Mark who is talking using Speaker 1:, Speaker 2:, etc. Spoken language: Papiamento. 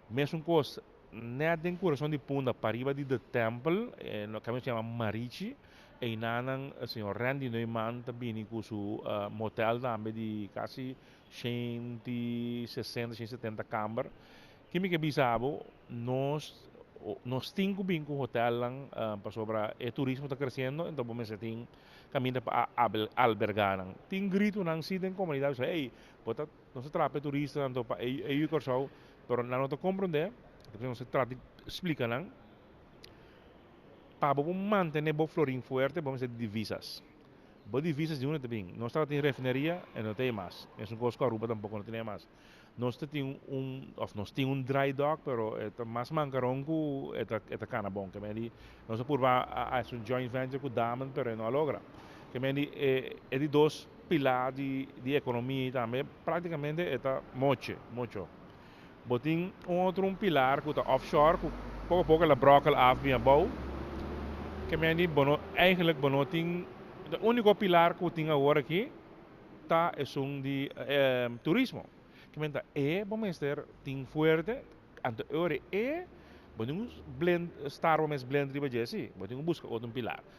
Speaker 1: Mesun kos, net den kurason di Punda, pariba di De Tempel, loke ta yama Marichi, einan señor Randy Neumann ta bini ku su motel tambe di kasi 160, 170 kamber. Ku mi ke bisa bo, nos tin ku bin ku hotel pasobra e turismo ta kresiendo, anto bo tin kaminda pa albergá nan. Tin gritonan si den komunidat, hey, bo ta nos ta trapa turista anto pa e Kòrsou, pero nan no ta komprondé, nos ta trata di splika nan. Pa bo mantené bo florin fuerte, bo mester divisas. Bo divisas di unda ta bin? Nos tabatin refineria i no tin mas. E un kos ku Aruba tampoko no tin mas. Nos tin un, òf nos tin un dry dock, pero ta mas mankaron ku e ta kana bon. Ke men di, nos purba a un joint venture ku Damen, pero no a logra. Ke men di, e di dos pilar di ekonomia tambe, práktikamente ta moche, mucho. Bo tin un otro un pilar ku ta offshore, ku poko poko el a brokkel af bin abou. Ke men di, bueno, eigenlijk bo no tin, e úniko pilar ku tin awor aki ta esun di turismo. Ke men ta e bo mester tin fuerte, anto ora e bo tin blind star bo mes blind riba dje si, bo tin buska otro pilar.